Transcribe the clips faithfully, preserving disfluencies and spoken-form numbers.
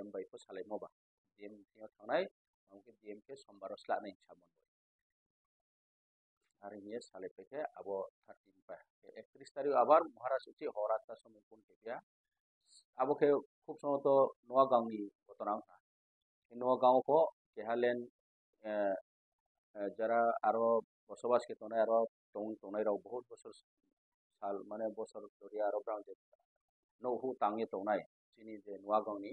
M bai pho salaimo ba. D M thwngyo thangnai, ang khe D M khe sombar o slanai samung. Ari hiye salai paikhe abo thirteen pa. Ekatris tarik abar Maharaj uchi hora ta somoi kun khe pia. Abo khe khub somoto Noagang ni ghotona wngkha. Noagang o pho keha land, eh, eh, jara aro bosobas khe tongnai aro tong-, tongnai rok bahut bosor sal mane bosor dhori aro brang je nouh tangwi tongnai chini je Noagang ni,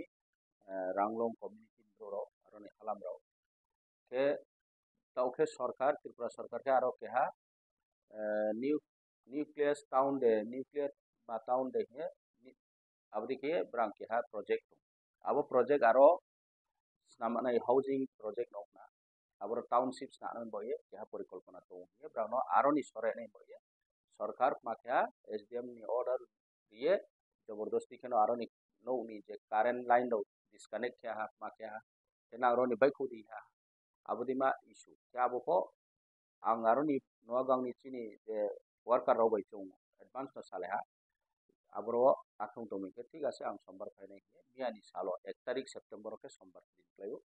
eh, Ranglong community ni borok rok aro ni halam rok. Khe tao khe sorkar, Tripura sorkar khe aro keha, eh, new, nucleus town de, nuclear ma town de hiye, ni-, aboni khe brang keha project tong. Abo project aro snamnai housing project nokna. Aboro township snamnai boye keha porikolpona tong hiye, brang no aro ni sore nai boye. Sorkar ma keha S D M ni order riye, jobordosti kheno aroni nouhni je current line rok disconnect khe ha, ma khe ha, khe nang roni baikhu di ha, abo di ma issue. Khe abo pho ang aroni Noagang ni chini je worker rok bai chwng advance no salai ha, aboro akhung tongwi khe thik ase ang sombar phainai khe miyani salo ek tarik September o khe sombar khlai o.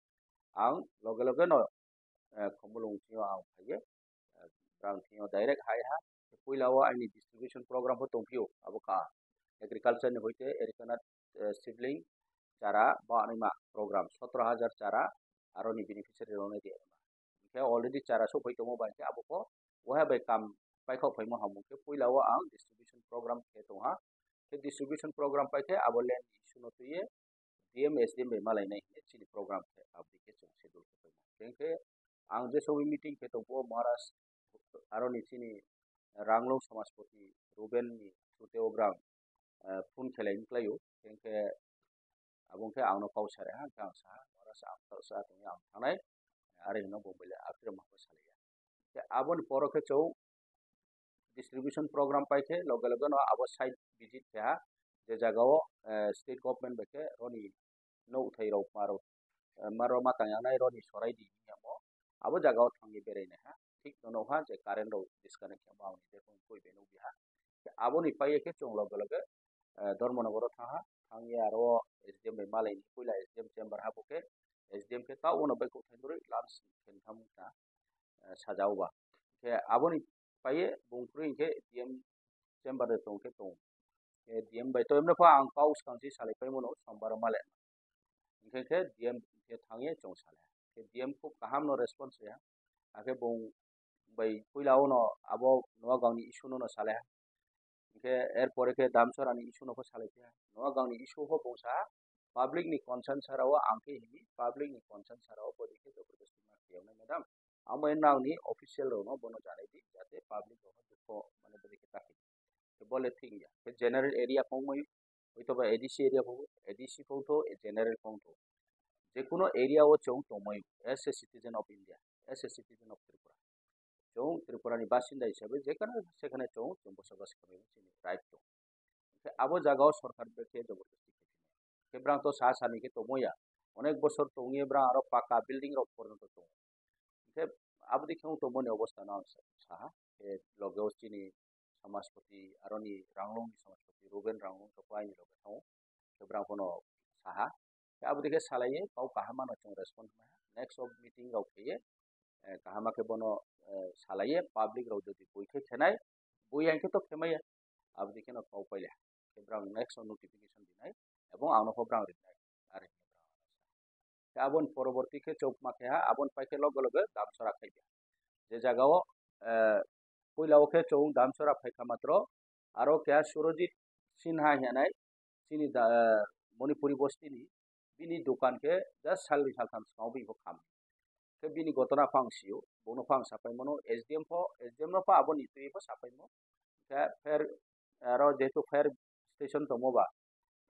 Ang loge loge no, eh, Khumulwng thio ang phaiye, eh, brang thio direct hai ha. Puila o aini distribution program pho tongphio, abo kha agriculture ni hoite erikanat, eh, sibling chara ba anima program sotro hajar chara aroni beneficiary rokno di. Hingke already chara sophai tongo bai khe abo pho waha bai kam paikho phaimo hamung khe puila o ang distribution program khe tongha. Khe distribution program pai khe abo land issue no twiye D M S D M bai malainai hinwi chini program khe aboni khe chwng schedule khe tongma. Khe ang je sobi meeting khe tongphuo Maharaj aroni chini Ranglong Samajpati Ruben ni through tei obrang, eh, phone khelai wngkhlaio. Khe abo khe ang no kau sare ha, khe ang sa ha, Maharaj ang tongsa tongwi ang thangnai, ari hino bo bole aphiro ma salaiya. Khe aboni poro khe chwng distribution program pai khe loge loge no abo site visit khe ha, je jaga o, eh, state government bai khe roni nouhthai rok maro, eh, maro matang yangnai roni sorai di hinwi amo abo jaga o thangwi berai nai ha. Thik no nokha je current rok disconnect khe amo ang je phone koi bai nukdi ha. Aboni pai khe chwng loge loge, eh, Dharmanagar o thang ha, thang ye aro S D M bai malai ni puila S D M chamber ha bo khe S D M khe ta uno bai kok thainwi lunch khe tham wngkha, eh, sajao ba. Khe aboni paiye bung kwrwi hinkhe D M chamber de tong khe tong. Khe D M bai to emno pha ang kau swkang si salai pai mano sombar o male. Hinkhe khe D M khe thangye chong salai. Khe D M khub kaham no response ya. Akhe bung bai puila uno abo Noagang ni issue no no salai. Hinkhe er pore khe Damchara ni issue no pho salai khe. Noagang ni issue pho bung sa public ni concern sara o ang khe himi public ni concern sara o bodi khe jabardasti ma khiyoknai madam. Amo nang ni official rok no bono janai di, jate public rok no dukho mane bodi khe ta khe. Khe bole thik ya. Khe general area phongmai, hoito ba A D C area phong, A D C phongtho, general phongtho. Jekuno area o chwng tongmai as a citizen of India, as a citizen of Tripura. Chwng Tripura ni basinda hisabe jekhane sekhane chwng, chwng bosobas khamwi chini right tong. Khe abo jaga o sorkar bai khe jabardasti khe. Khe brang to sa sani khe tongmo ya. Onek bosor tongye brang aro paka building rok porno to tongo. Khe abo dikhe wng tongmani obostha no ang sa, saha. Khe loge o chini Samajpati aroni Ranglong ni Samajpati Ruben Ranglong to paini loge thango. Khe brang phano saha. Khe abo dikhe salaiye kau kaham mano chwng response maiha. Next of meeting rok kheye, eh, kaham khe bono, eh, salaiye public rok jodi bui khe khenai, bui yang khe to khemaya. Abo dikhe no kau paile. Khe brang next o notification dinai, ebong ang no pho brang rinai. Ari hwnwi brang. Khe aboni poroborti khe chwng ma khe ha, aboni pai khe loge loge Damchara khai di. Je jaga o, eh, puila o khe chwng Damchara phai kha matro, aro khe Surojit Sinha hinai chini da, eh, Manipuri bosti ni bini dokan khe just salni saltham swkang o bini kho kham. Khe bini gotona phang sio, bono phang sapai mano S D M pho, S D M no pho aboni twi pho sapai mo. Khe pher aro jehetu fire station tongmo ba,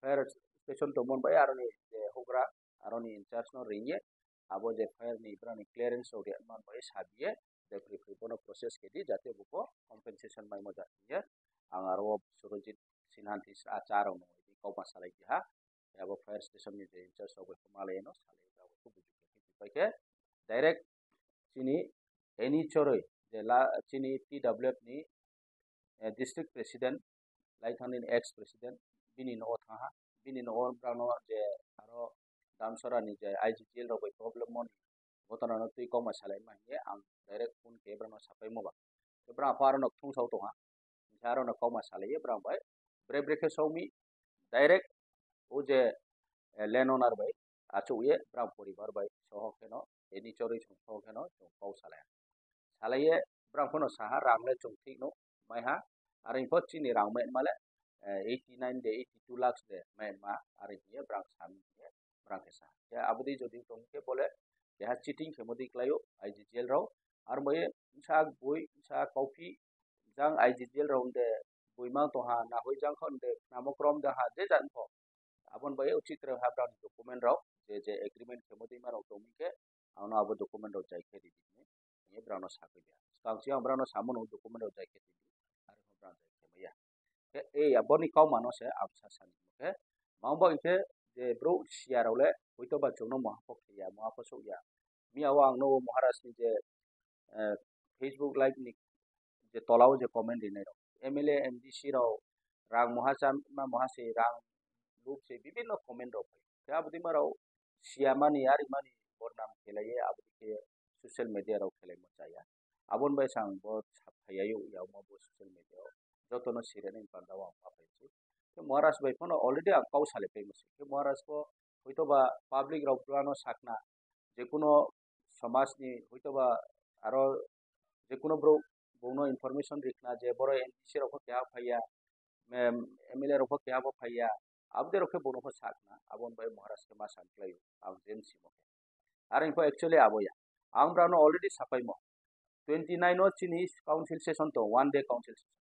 fire station tongmo bai aroni je hugra aroni in charge no ringye, abo je fire ni brani clearance rok rwya man bai sabiye, je phri phri bono process khe di jate buko compensation mai mo ja hiye. Ang aro Surojit Sinha ni sa-, cha rok no kok ma salai di ha. Abo fire station ni je in charge rok bai malai no salai rok bai buji pai khe direct chini N H R O je la chini T W F ni, eh, district president, laithangni ex president, bini nogo thangha, bini nogo brano je aro Damsora ni je I G G L rok bai problem mani ghotona no twi kokma salai ma hiye ang direct phone khe brang no sapai mo ba. Brang pha aro no thung sao tong ha. Hinkhe aro no kokma salai ye brang bai. Bre bre khe song mi direct o je, eh, land owner bai achuk ye brang poribar bai soho khe no, eni chorwi song soho khe no chwng kok salai. Salai ye brang phano saha rang le chwng thik no mai ha. Aro hinkhe chini rang mai ma le, eh, eighty nine de, eighty two lakhs de mai ma. Aro hiye brang sami ye brang khe saha. Khe abodi jodi tong khe bole keha cheating khe modi klai o I G G L rok. Aro bai sak bui sak copy jang I G G L rok de bui mang tong ha na hoi jang kho de namo krom da ha je jan kho. Abon bai uchit rok ha brang document rok je je agreement khe modi ma rok tong khe ang no abo document rok jai khe di di ye brang no sakhe ya. Skang si ang brang no samo no document rok jai khe di di. Aro brang jai khe maya. Khe, e, aboni kok mano se ang sa sani. Khe, mangbo hinkhe je bro siya rok le, hoito ba chwngno moha pho khiya, moha pho sukya. Miya o ang no Maharaj ni je, eh, Facebook live ni je tola o je comment rinai rok. M L A, M D C rok, rang moha cha, ma moha se, rang luk se, bibinno comment rok. Khe abodi ma rok siya mani, ari mani, bodnam khelai ye, abodi khe social media rok khelai mo chaya. Abon bai sang bo sa phaiya yo ya ma bo social media o. Joto no sireni panda o ang ma phai se. Khe Maharaj bai phano already ang kau salai pai mo se. Khe Maharaj bo hoito ba public rok brano sakna, je kuno somaj ni hoito ba aro je kuno bro bono information rikna je boro N G C rok pho keha phaiya, em, M L A rok pho keha pho phaiya, abode rok khe bono pho sakna, abon bai Maharaj khe ma san klai o, ang jen simo khe. Are pho actually abo ya. Ang brano already sapai mo. Twenty nine o chini council session tong, one day council session.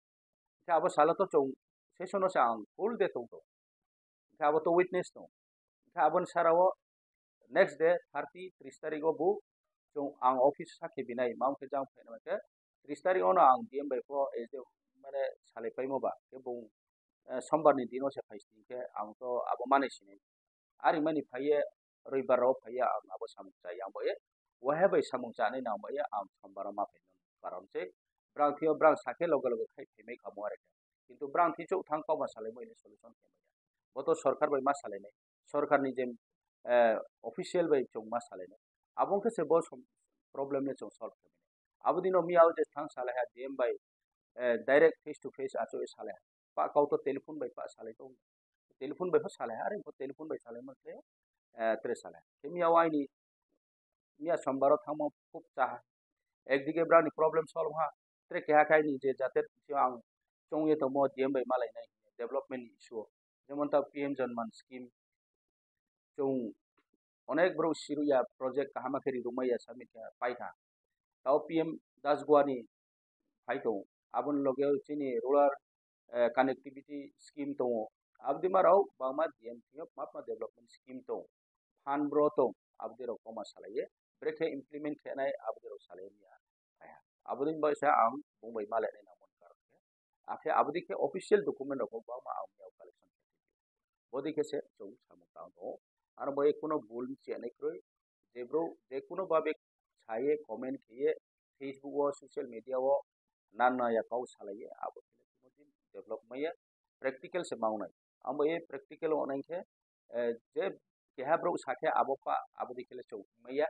Khe abo salo to chong session o se ang full day tong tong. Khe abo to witness tong. Khe abon sara o next day thirty, tris tarik o bu chong ang office sakhe binai, mao khe jang phaina khe tris tarik o no ang D M bai pho, eh, je mane salai paimo ba, khe bung, eh, sombar ni dino se phai sini khe ang to abo mani sini. Ari mani phaiye, roibar rok phaiye ang abo samung chai, ang bo ye, wahe bai samung chanai nang bo ye, ang sombar o ma phai nang karon se, brang thio brang sakhe loge loge khai phaimai kha mo are khe. Kintu brang thi chuk thang kok ma salai mo ini solution khe maya. Bo to sorkar bai ma salai nai, sorkar ni je, eh, official bai chwng ma salai nai. Abo khe se bo som-, problem le chwng solve khe maya. Abo dino miya o je thang salai ha D M bai, eh, direct face to face acho salai ha. Pa kau to telephone bai pa salai to. Telephone bai pho salai ha, are bo telephone bai salai mo khe, eh, tre salai. Khe miya o aini miya sombar o thangma khub cha. Ekdike brani problem solve ha. Tre keha khai ni je jate ang chong ye tongmo D M bai malai nai development ni issue o. Jemon ta P M Janman scheme chong onek bro siru ya project kahama khe ri rwmai ya submit khe pai kha. Tao P M Dasgua ni phai tongo. Aboni loge chini rural, eh, connectivity scheme tongo. Abdi ma rok bangma D M P F mapma development scheme tongo. Phan bro tong, abdi rok koma salai ye. Brekhe implement khe nai abdi rok salai ya. Abdi bai sa ang bung bai ma le nai nang mon kar khe. Akhe abdi khe official document rok bangma ang ya collection khe. Bodi khe se chwng samung tang tongo. Aro bai kuno bul chenai kroi. Je bro, je kuno babe saye, comment khiye, Facebook o, social media o, nan naya kau salaye, abo khe kuno din develop maya, practical se maunai. Abo ye practical o nang khe, eh, je keha bro sakhe abo pa, abo di khe le chwng maya.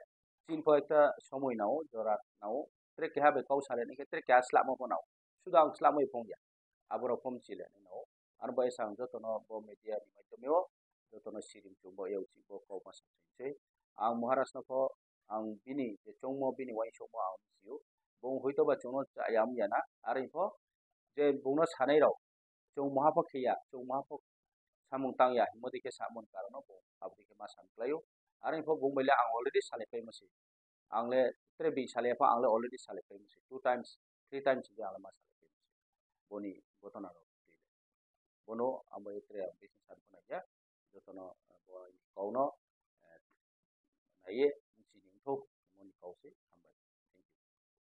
Chin pho ekta somoi nao, jora nao, tre keha bai kau salai nai khe, tre keha slamo pho nao. Suda ang slamo phung ya. Abo rok phom chile nao. Ano bai sang joto no bo media ni maidhyam o, joto no siring chumbo yau chibo kok ma sa se. Ang Maharaj no pho, ang bini je chongmo bini uaisukmo ang sio. Bung hoito ba chwngno chayam yana, are pho je bungno sanai rok, chwng moha pho khiya, chwng moha pho samung tang ya, himodi khe samung karon no bo, abodi khe ma san klaio. Are pho bung bai le ang already salai pai masi. Ang le tre bini salai pho, ang le already salai pai masi. Two times, three times je ang le ma salai pai masi. Boni ghotona rok. Bono ang bai tre ang bisi san pho nai ya. Joto no bo kau no, eh, nai ye, chini thok, boni kau se.